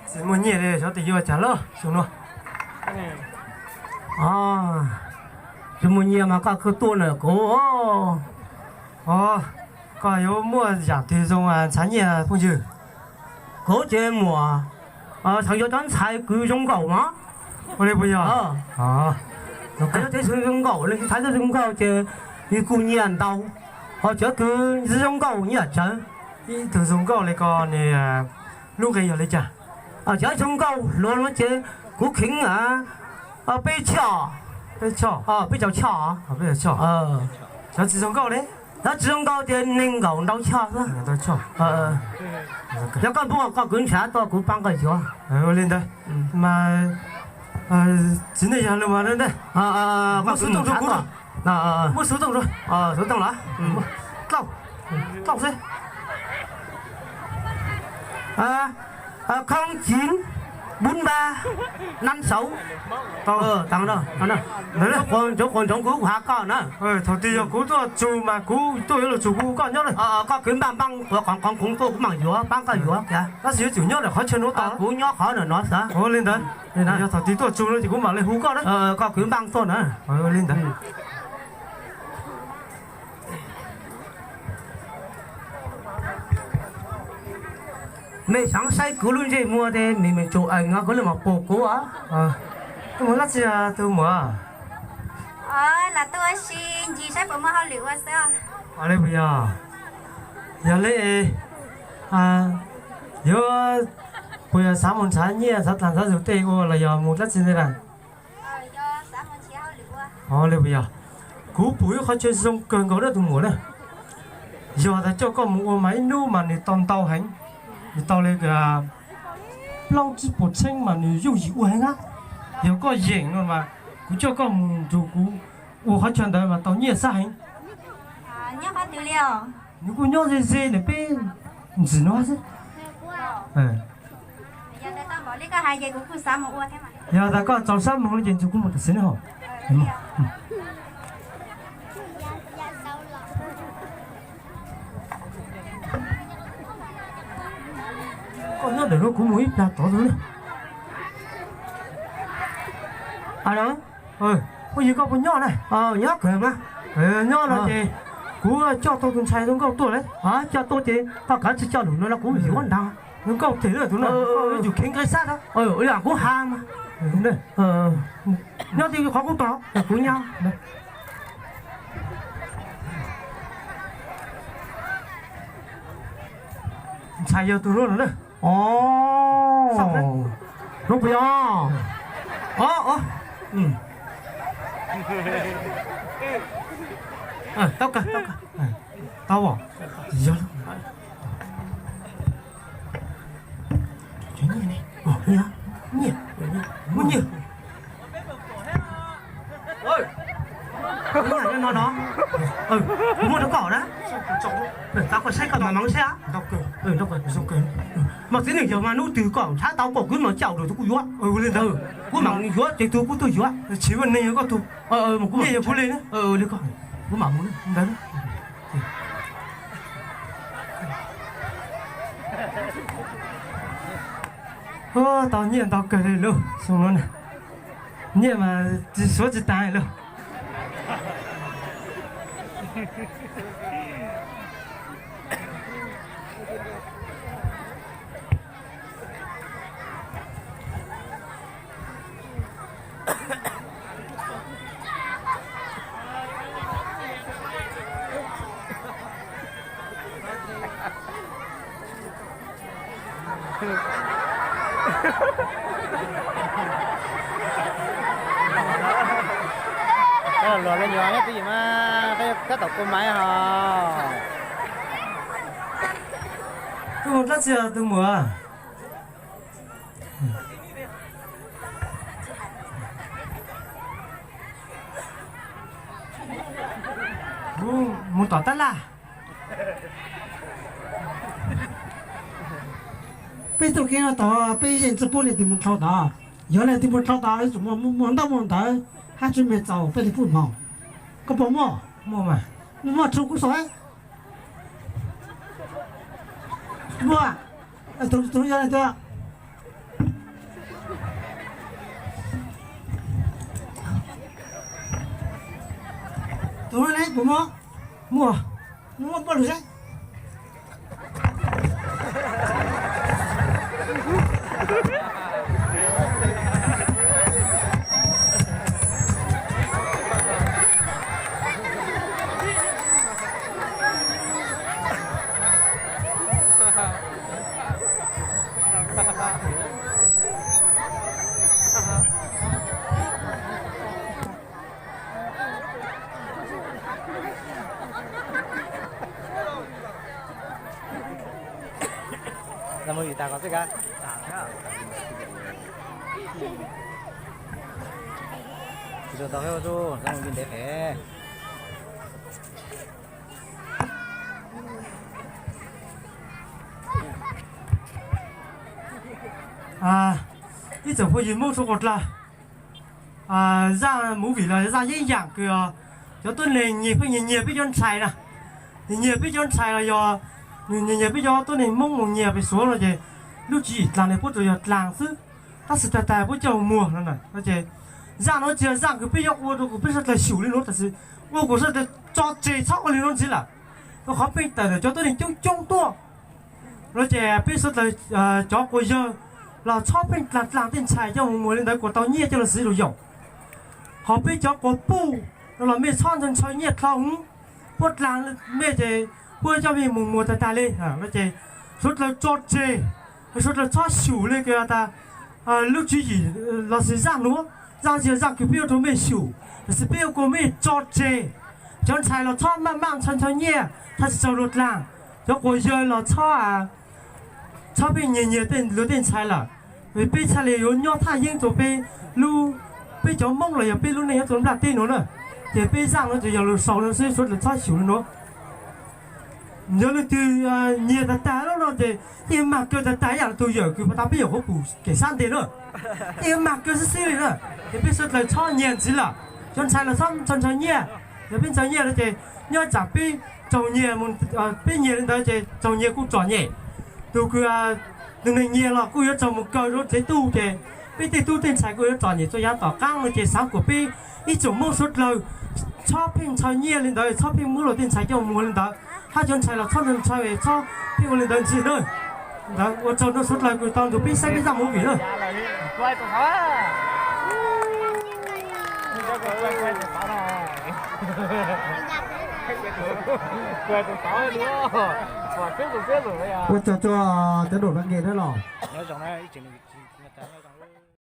Tsis muaj nyiaj li xyov tes yuav cas lawm xyoo no. Tsis muaj nyiaj mas koj kuj tuaj na kuv. Koj yuav muaj yam twg zoo ntxhais nyiaj phooj ywg? Kuv ces muam, txhais yuav cov ntxhais kws zoo nkauj mas. Ua li puas yog? Cov ntxhais zoo nkauj, ntxhais zoo nkauj ces nws kuj nyiaj ntau, ho cov kws zoo nkauj nyiaj tsawg. Ib tug zoo nkauj li ko nws lub nqi yog li cas? Cov zoo nkauj hluas no ces kuv kheev peb choj, peb caug choj. Cov tsis zoo nkauj li? Cov tsis zoo nkauj ces nees nkaum ntau choj xwb. Yog koj npog koj kwv ntshav tuaj kuv pab koj yuav. Ua li ntawd mas txiv neej yog lus mas ntag. Muab xuv tooj rau kuv, muab xuv tooj rau. Xuv tooj los? Tau, tau xwb. Khoob civ npub npab nab sauv. Tau, tau, ntawd quas ntsoov kuv has koj na. Thaum twg yog kuv tuaj txug mas kuv tuaj yuav luag txug kuv hu koj nyob na. Koj kwv npaj npaj quav qoov khoov tuaj kuv mam yuav, pab koj yuav kiag. Tab sis yuav tsum nyob ntawm qhov chaw no tos. Kuv nyob qhov ntawm no xwb. Ua li ntawd, yog thaum twg tuaj txug no ces kuv mam li hu koj na. Koj kwv npaj tuaj na. Ua li ntawd. Mej xaav saib kuv lub ntsej muag tes mej tsum ees no kuv le mam pum kuv. Tus muam dlaab tsi tus muam? Lam tuaj ua si ncig saib puas muaj hauj lwm ua xwb. Li puas yog? Yog li, yuav, puas yog xav mus nrhav nyiaj nrhav dlaag nrhav zug tej ua los yog mus dlaab tsi ntawd na? Li puas yog? Kuv pum ib qhov chaw zoo kawg nkaus na tus muam na. Yog tas coj koj mus ua mas ib hnub mas nws tau ntau heev, nws tau li plaub tsib puas txheeb mas nws yooj yim ua heev na. Yog koj yeem no mas kuv coj koj mus nrug kuv ua qhov chaw ntawd mas tau nyiaj sab heev. Nws kuj nyob ze ze ntawm peb ntxim no xwb. Yog tas koj txaus sab moog li ces nrug kuv mus tam sim no. Koj nyob ntawm no kuv mus ib plag tod tus na. Alo, phooj ywg koj puas nyob na? Nyob kawg mas. Nyob no ces kuv coj tau tus ntxhais zoo nkauj tuaj lawm. Coj tuaj ces koj kav tsij coj lug no los kuv yuav nrag. Zoo nkauj tiag tus no, yuav tsum kheev nqi sab. Kuv has mas. Nyob twg qhov kuv tog, kuv nyob. Ntxhais yog tus no na. Hnub puas yog? Tau kawg, tau kawg. Tau os. Yog. Nyiaj, nyiaj, muaj nyiaj. Nyiaj no no. Kuv muab rau koj na. Tau koj saib koj mam moog saib. Mas txiv neej yog mas hnub twg koj nrhav tau koj kwv mas coj lug rau kuv yuav. Kuv mam yuav ces tug kuv tuaj yuav. Tsis muaj neeg yog koj tug. Nyiaj yog kuv li na. Li koj, kuv mam mus ntawd. Tau nyiaj ntau kawg li lauj, xyoo no na. Nyiaj mas tsis suav tsis taag lauj. Luag le nyuam nyob twj ywm mas tab tom kua maiv hos. Twb mus dlaab tsi tus muam? Mus tom tab laj. Peb tuaj kev no tod peb yeej tsi pub leej twg mus dhau tod. Yog leej twg mus dhau tod yuav tsum muaj ntaub muaj ntawv hab tsis me txaus peb li pub moog. Koj puas muaj? Muaj mas, muaj tso kuv xov. Muaj, tus, tus yog tias, tus no ne puas muaj? Muaj, muaj poj lug seb. Mus vim tas kom txij kav. Tsis tau tau tus mus ntev pem. Ib tsoom phooj ywg Hmoob suav dlawg, zaj movie los zaj yeeb yam kws cov tuab neeg nyias pheej nyias nyiag peb cov ntxhais na, nyias nyiag peb cov ntxhais los yog nws nyias nyiag peb cov tuab neeg Hmoob mus nyiag pem Suav no ces lub tswv yim dlaag ne puab tsuas yog dlaag xwb, tab sis tag tag puab coj muag no na. Ces zaj no tsis yog zaj kws peb yuav ua rau kuv peb suav dlawg xyum li no tab sis ua kuv suav dlawg tso tseg txhob ua li no ntxiv lawm. Rau qhov pheej tawm ntawm cov tuab neeg coob coob tuaj no ces peb suav dlawg cov quas yawg los txhob pheej dlaag dlaag tej ntxhais coj mus muag li ntawd kuas tau nyiaj coj los siv lug yoom. Ho peb cov quas puj no los mej txhob ntshaw ntshaw nyiaj dlhau hwv, puab dlaag mej ces puab coj mej mus muag tag tag li no ces suav dlawg tso tseg, suav dlawg txhob xyum li kws tas lub tswv yim los sis zaj nuav, zaj no tsis yog zaj kws peb yuav rau mej xyum, tab sis peb yuav kuas mej tso tseg. Cov ntxhais los txhob maj maj ntshaw ntshaw nyiaj txhob tsis txaus luag dlaag, cov quas yawg los txhob txhob pheej nyiag nyiag luag tej ntxhais lawm. Peb txhaj le yuav nyob thaj yeeb rau peb lub, peb cov Hmoob los yog peb lub neej nyob rau nplaj teb nuav na. Ces peb zaj nuav ces yog lug sau no xwb, suav dlawg txhob xyum li nuav. Yog leej twg nyiag tag tag lub no ces yeej mag kaw tag tag ib yam li tus yawm kws pas tas peb yawm qhuav pum kev sab nteg na, yeej mag kaw xwb xwb li na. Ces peb suav dlawg txhob nyiag ntxiv lawm, cov ntxhais los txhob ntshaw ntshaw nyiaj. Yog peb ntshaw nyiaj no ces nyob tsam peb tsaug nyiag, peb nyiag li ntawd ces tsaug nyiag kuj txom nyem. Tus kws, tus neeg nyiag los kuj yuav tsaug mus kaw rau tsev tub ces peb tej tub tej ntxhais kuj yuav txom nyem txhua yav tom qaab no ces xaav kuas peb ib tsoom Hmoob suav dlawg txhob pheej ntshaw nyiaj li ntawd, txhob pheej muab luag tej ntxhais coj muag li ntawd, hab cov ntxhais los txhob ntshaw, txhob pheej ua li ntawd ntxiv na. Ntawd ua tsaug rau suav dlawg kws tau nrug peb saib peb zaj movie na. Ua tsaug rua cov dum na nqes na los.